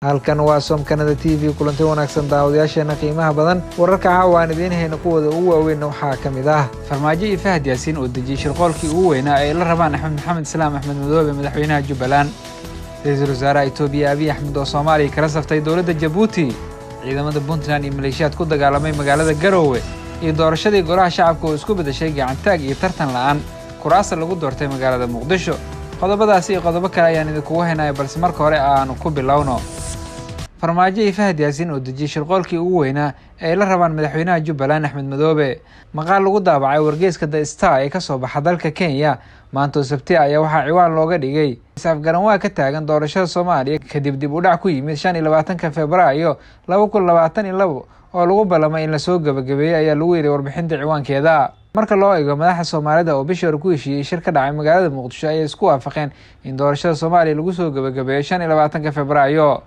Halkan waa Som Canada TV. Kulanti wanaagsan, daawadayaasheena qiimaha badan. Wararka caawa aan idiin hayno kuwooda ugu waaweynna waxaa ka mid ah Farmaajo iyo Fahad Yaasiin oo dejiyey shirqoolkii ugu weynaa ay la rabaan Axmed Maxamed Islaam Axmed Madoobe, madaxweynaha Jubbaland. Ra-iisul wasaaraha Itoobiya Abiy Axmed oo Soomaaliya kala saftay dowladda Jabuuti. Ciidamada Puntland iyo maleeshiyaad ku dagaalamay magaalada Garoowe. Iyo doorashadii golaha shacabka oo isku bedeshay gacantaag iyo tartan la'aan kuraasa lagu doortay magaalada Muqdisho. Qodobadaasi iyo qodobo kale ayaan idinkugu haynaya, balse marka hore aanu ku bilowno Farmaajo iyo Fahad Yaasiin oo dejiyey shirqoolkii ugu weynaa ee ay la rabaan madaxweynaha Jubbaland Axmed Madoobe. Maqaal lagu daabacay wargeyska The Star ee kasoo baxa dalka Kenya maanta oo Sabti ayaa waxaa ciwaan looga dhigay "Is-afgaranwaa ka taagan doorashada Soomaaliya kadib dib u dhac ku yimid 25-ka Februaayo 2022 oo lagu ballamay in lasoo gabagabeeyey", ayaa lagu yidhi warbixinta ciwaankeeda. Marka loo eego madaxda Soomaalida oo bishii hore ku heshiiyey shir ka dhacay magaalada Muqdisho, ayay isku waafaqeen in doorashada Soomaaliya lagu soo gabagabeeyo 25-ka Februaayo.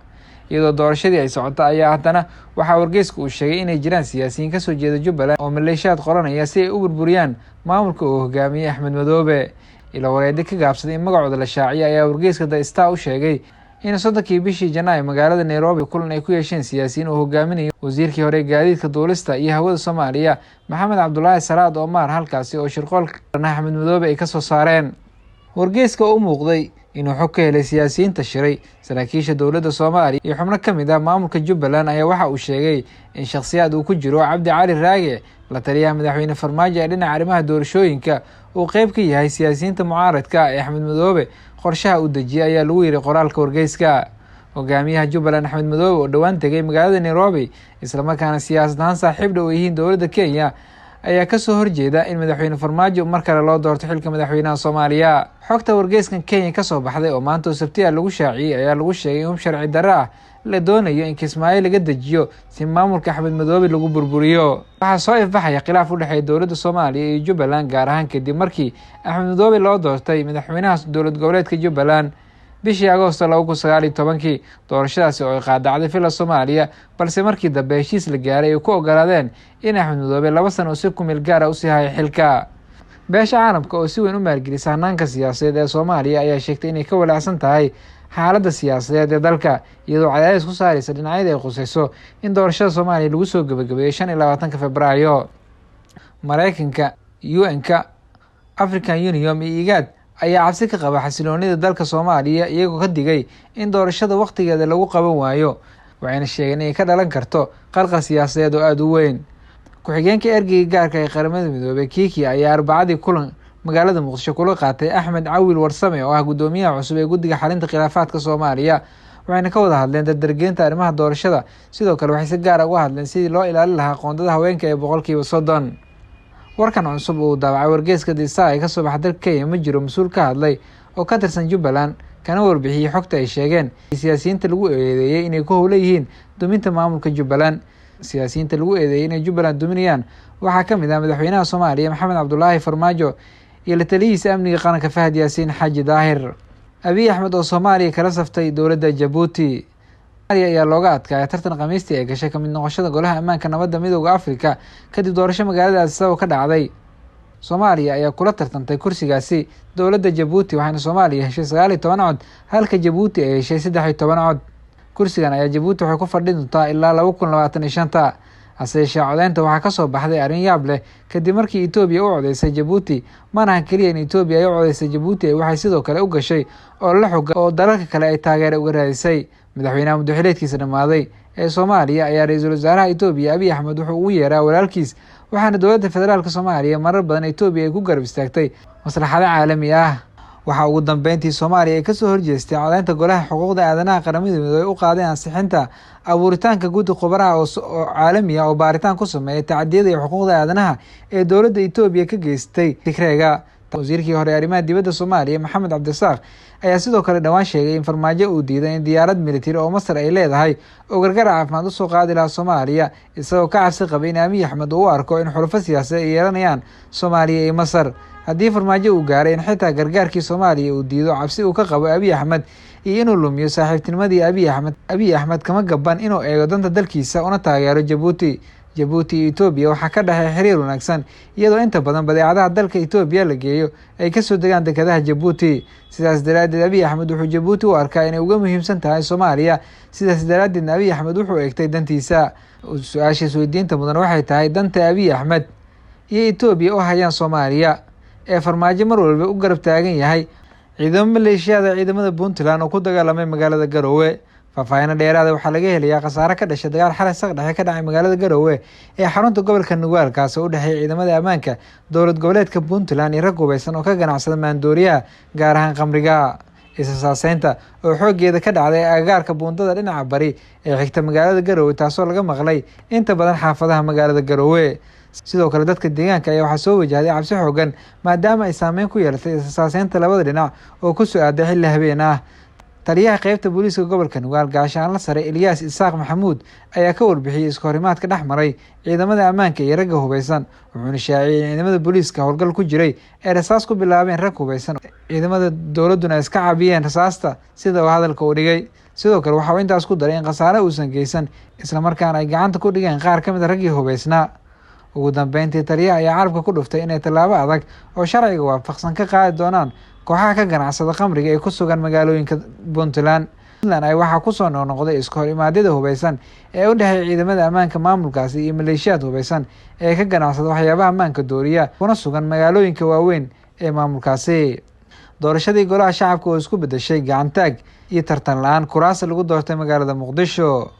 Iyadoo doorashadii ay socoto ayaa haddana waxaa wargeysku uu sheegay inay jiraan siyaasiyiin kasoo jeeda Jubbaland oo maleeshiyaad qoranaya si ay u burburiyaan maamulka uu hogaamiyey Axmed Madoobe. Ilo wareedi ka gaabsaday in magacooda la shaaciyo ayaa wargeyska The Star u sheegay in 30-kii bishii Janaayo magaalada Nairobi kulan ay ku yeesheen siyaasiyiin uu hogaaminayo wasiirkii hore gaadiidka, duulista iyo hawada Soomaaliya Maxamed Cabdulaahi Salaad Omar, halkaasi oo shirqoolka Axmed Madoobe ay kasoo saareen. Wargeyska oo u muuqday inuu xog ka helay siyaasiyiinta shiray, saraakiisha dowladda Soomaaliya iyo xubno ka mid ah maamulka Jubbaland ayaa waxa uu sheegay in shakhsiyaad uu ku jiro Cabdi Cali Raage, la taliyaha madaxweyne Farmaajo ee dhinaca arrimaha doorashooyinka, uu qeyb ka yahay siyaasiyiinta mucaaradka ee Axmed Madoobe qorshaha uu dejiyay, ayaa lagu yidhi qoraalka wargeyska. Hogaamiyaha Jubbaland Axmed Madoobe oo dhowaan tegay magaalada Nairobi, islamarkaana siyaasad ahaan saaxiib dhow yihiin dowladda Kenya, ayaa kasoo horjeeda in madaxweyne Farmaajo mar kale loo doorto xilka madaxweynaha Soomaaliya. Xogta wargeyskan Kenya kasoo baxday oo maanta oo Sabtiya lagu shaaciyey ayaa lagu sheegay in hub sharci darro ah la doonayo in Kismaayo laga dejiyo si maamulka Axmed Madoobe lagu burburiyo. Waxaa soo ifbaxaya khilaaf u dhexeeya dowladda Soomaaliya iyo Jubbaland, gaar ahaan kadib markii Axmed Madoobe loo doortay madaxweynaha dowlad goboleedka Jubbaland bishii Agoosto 2019-kii, doorashadaasi oo ay qaadacday Villa Soomaaliya, balse markii dambe heshiis la gaaray ay ku ogolaadeen in Axmed Madoobe 2 sano oo si kumeel gaara usii hayo xilka. Beesha caalamka oo si weyn u maalgelisa hanaanka siyaasadeed ee Soomaaliya ayaa sheegtay inay ka walaacsan tahay xaaladda siyaasadeed ee dalka, iyadoo cadaadis ku saareysa dhinacyada ay khuseyso in doorashada Soomaaliya lagu soo gabagabeeyo 25-ka Februaayo. Mareykanka, UN-ka, African Union iyo IGAD ayaa cabsi ka qaba xasiloonida dalka Soomaaliya, iyagoo ka digay in doorashada wakhtigeeda lagu qaban waayo, waxayna sheegeen inay ka dhalan karto qalqal siyaasadeed oo aada u weyn. Ku-xigeenka ergeyga gaarka ee Qaramada Midoobey Kiki ayaa Arbacadii kulan magaalada Muqdisho kula qaatay Axmed Cawil Warsame oo ah guddoomiyaha cusub ee guddiga xalinta khilaafaadka Soomaaliya, waxayna ka wada hadleen dardargelinta arrimaha doorashada. Sidoo kale waxay si gaara uga hadleen sidii loo ilaalin lahaa qoondada haweenka ee 30%. Warkan cusub uu daabacay wargeyska The Star ee kasoo baxa dalka Kenya, ma jiro mas-uul ka hadlay oo ka tirsan Jubbaland kana warbixiyey xogta ay sheegeen siyaasiyiinta lagu eedeeyey inay ku howla yihiin duminta maamulka Jubbaland. Siyaasiyiinta lagu eedeeyey inay Jubbaland duminayaan waxaa ka mid ah madaxweynaha Soomaaliya Maxamed Cabdulaahi Farmaajo iyo la taliyihiisa amniga qaranka Fahad Yaasiin Xaaji Daahir. Abiy Axmed oo Soomaaliya kala saftay dowladda Jabuuti ayaa looga adkaaya tartan Khamiistii ay gashay kamid noqoshada Golaha Ammaanka Nabadda Midooda Africa kadib doorasho magaalada Addis Ababa ka dhacday. Soomaaliya ayaa kula tartantay kursigaasi dowladda Jabuuti, waxaana Soomaaliya heshay 19 cod, halka Jabuuti ay heshay 13 cod. Kursigan ayaa Jabuuti waxay ku fadhin doontaa ilaa 2025-ta. Hase yeeshee, codeynta waxaa kasoo baxday arrin yaab leh kadib markii Etoobiya u codeysay Jabuuti. Manahan keliya in Etoobiya ay u codeysay Jabuuti, waxay sidoo kale u gashay oo la xoga oo dalalka kale ay taageera uga raadisay. Madaxweynaha muddoxileedkiisa dhammaaday ee Soomaaliya ayaa ra-iisul wasaaraha Etoobiya Abiy Axmed wuxuu ugu yeeraa walaalkiis, waxaana dowladda federaalka Soomaaliya marar badan Etoobiya ay ku garab istaagtay maslaxado caalami ah. Waxaa ugu dambeyntii Soomaaliya ay kasoo horjeestay codeynta Golaha Xuquuqda Aadanaha Qaramada Midoobey u qaadeen ansixinta abuuritaanka guddi khubaraha oo caalami ah oo baaritaan ku sameeya tacadiyada iyo xuquuqda aadanaha ee dowladda Etoobiya ka geystay Tigreega. Wasiirkii hore arrimaha dibadda Soomaaliya Maxamed Cabdirasaaq ayaa sidoo kale dhowaan sheegay in Farmaajo uu diiday in diyaarad militari oo Masar ay leedahay oo gargaar caafimaad usoo qaadi lahaa Soomaaliya, isagoo ka cabsi qabay in Abiy Axmed uu u arko in xulufo siyaasadeed ay yeelanayaan Soomaaliya iyo Masar. Haddii Farmaajo uu gaaray in xitaa gargaarkii Soomaaliya uu diido cabsi uu ka qabo Abiy Axmed iyo inuu lumiyo saaxiibtinimadii Abiy Axmed, Abiy Axmed kama gaban inuu eego danta dalkiisa una taageero Jabuuti. Jabuuti iyo Itoobiya waxaa ka dhexeeya xiriir wanaagsan, iyadoo inta badan badeecadaha dalka Itoobiya la geeyo ay kasoo degaan dekedaha Jabuuti. Sidaas daraaddeed Abiy Axmed wuxuu Jabuuti u arkaa inay uga muhiimsan tahay Soomaaliya. Sidaas daraaddeedna Abiy Axmed wuxuu eegtay dantiisa. Su-aasha isweydiinta mudan waxay tahay danta Abiy Axmed iyo Itoobiya u hayaan Soomaaliya ee Farmaajo mar walba u garab taagan yahay. Ciidamo maleeshiyada ciidamada Puntland oo ku dagaalamay magaalada Garowe. Faahfaahino dheeraada waxaa laga helayaa khasaare ka dhashay dagaal xalay saqdhexe ka dhacay magaalada Garowe ee xarunta gobolka Nugaal, kaas oo u dhexeeya ciidamada ammaanka dowlad goboleedka Puntland iyo rag hubeysan oo ka ganacsada maandooriyaha, gaar ahaan khamriga. Isasaaseynta oo xooggeeda ka dhacday agagaarka buundada dhinaca bari ee xigta magaalada Garowe, taasoo laga maqlay inta badan xaafadaha magaalada Garowe. Sidoo kale dadka deegaanka ayaa waxaa soo wajahday cabsi xoogan, maadaama ay saameyn ku yeelatay isasaaseynta labada dhinac oo ku soo aaday xilli habeen ah. Taliyaha qeybta booliiska gobolka Nugaal, gaashaanla sare Elyaas Isaaq Maxamuud, ayaa ka warbixiyey iskahorimaadka dhex maray ciidamada ammaanka iyo ragga hubeysan, wuxuuna shaaciyey in ciidamada booliiska howlgal ku jiray ay rasaas ku bilaabeen rag hubeysan, ciidamada dowladduna ay iska cabiyeen rasaasta, sida uu hadalka u dhigay. Sidoo kale waxa uu intaas ku daray in khasaare uusan geysan, islamarkaana ay gacanta ku dhigeen qaar ka mid a raggii hubeysnaa. Ugu dambeyntii taliyaha ayaa carabka ku dhuftay inay tallaabo adag oo sharciga waafaqsan ka qaadi doonaan kooxaha ka ganacsada khamriga ee ku sugan magaalooyinka Puntland. Puntland ay waxaa kusoo noqnoqday iska hor imaadyada hubeysan ee u dhexeeya ciidamada ammaanka maamulkaasi iyo maleeshiyaad hubeysan ee ka ganacsada waxyaabaha ammaanka dooriya kuna sugan magaalooyinka waaweyn ee maamulkaasi. Doorashadii golaha shacabka oo isku bedeshay gacantaag iyo tartan la-aan kuraasi lagu doortay magaalada Muqdisho.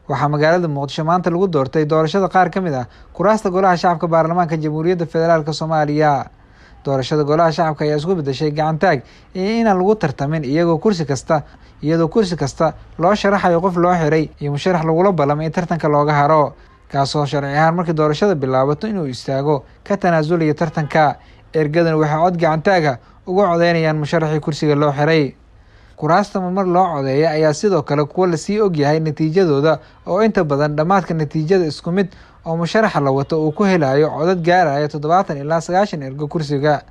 Waxaa magaalada Muqdisho maanta lagu doortay doorashada qaar ka mid ah kuraasta golaha shacabka baarlamaanka Jamhuuriyadda Federaalk Soomaaliya. Doorashada golaha shacabka ayaa isku bedeshay gacantaag iyo inaan lagu tartamin, iyagoo kursi kasta iyadoo kursi kasta loo sharaxayo qof loo xiray iyo musharax lagula ballamay in tartanka looga haro, kaasoo sharci ahaan markii doorashada bilaabato inuu istaago ka tanaasulaya tartanka. Ergadana waxay cod gacantaaga uga codeynayaan musharaxii kursiga loo xiray. Kuraasta marmar loo codeeya ayaa sidoo kale kuwa lasii ogyahay natiijadooda, oo inta badan dhammaadka natiijada isku mid oo musharaxa la wato uu ku helayo codad gaaraya 70 ilaa 90 ergo kursiga.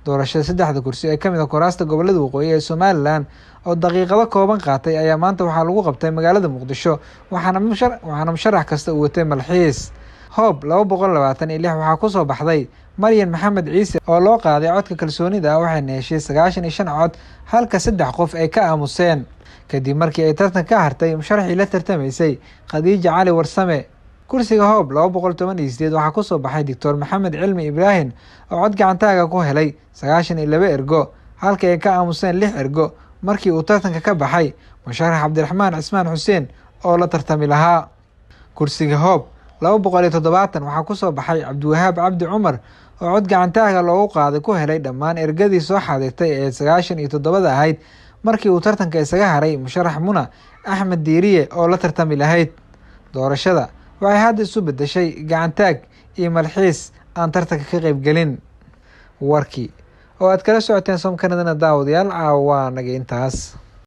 Doorashada saddexda kursi ee kamid ah kuraasta gobolada waqooyi ee Somalilan oo daqiiqado kooban qaatay ayaa maanta waxaa lagu qabtay magaalada Muqdisho, waxaana musharax kasta uu watay malxiis. Hoob 226 waxaa kusoo baxday Maryan Maxamed Ciise oo loo qaaday codka kalsoonida ah, waxayna heshay 95 cod, halka 3 qof ay ka aamuseen kadib markii ay tartan ka hartay musharaxii la tartamaysay Khadiija Cali Warsame. Kursiga Hoob 218 waxaa kusoo baxay Doctor Maxamed Cilmi Ibraahim oo cod gacantaaga ku helay 92 ergo, halka ay ka aamuseen 6 ergo markii uu tartanka ka baxay musharax Cabdiraxmaan Cismaan Xuseen oo la tartami lahaa. Kursiga Hoob 270 waxaa kusoo baxay Cabdiwahaab Cabdi Cumar oo cod gacantaaga loogu qaaday ku helay dhammaan ergadii soo xaadirtay ee 97 ahayd markii uu tartanka isaga haray musharax Muna Axmed Diiriye oo la tartami lahayd. Doorashada waxay hadda isu bedeshay gacantaag iyo malxiis aan tartanka ka qaybgelin. Warkii oo aad kala socoteen Som Kanadana daawadayaal, caawa waa naga intaas.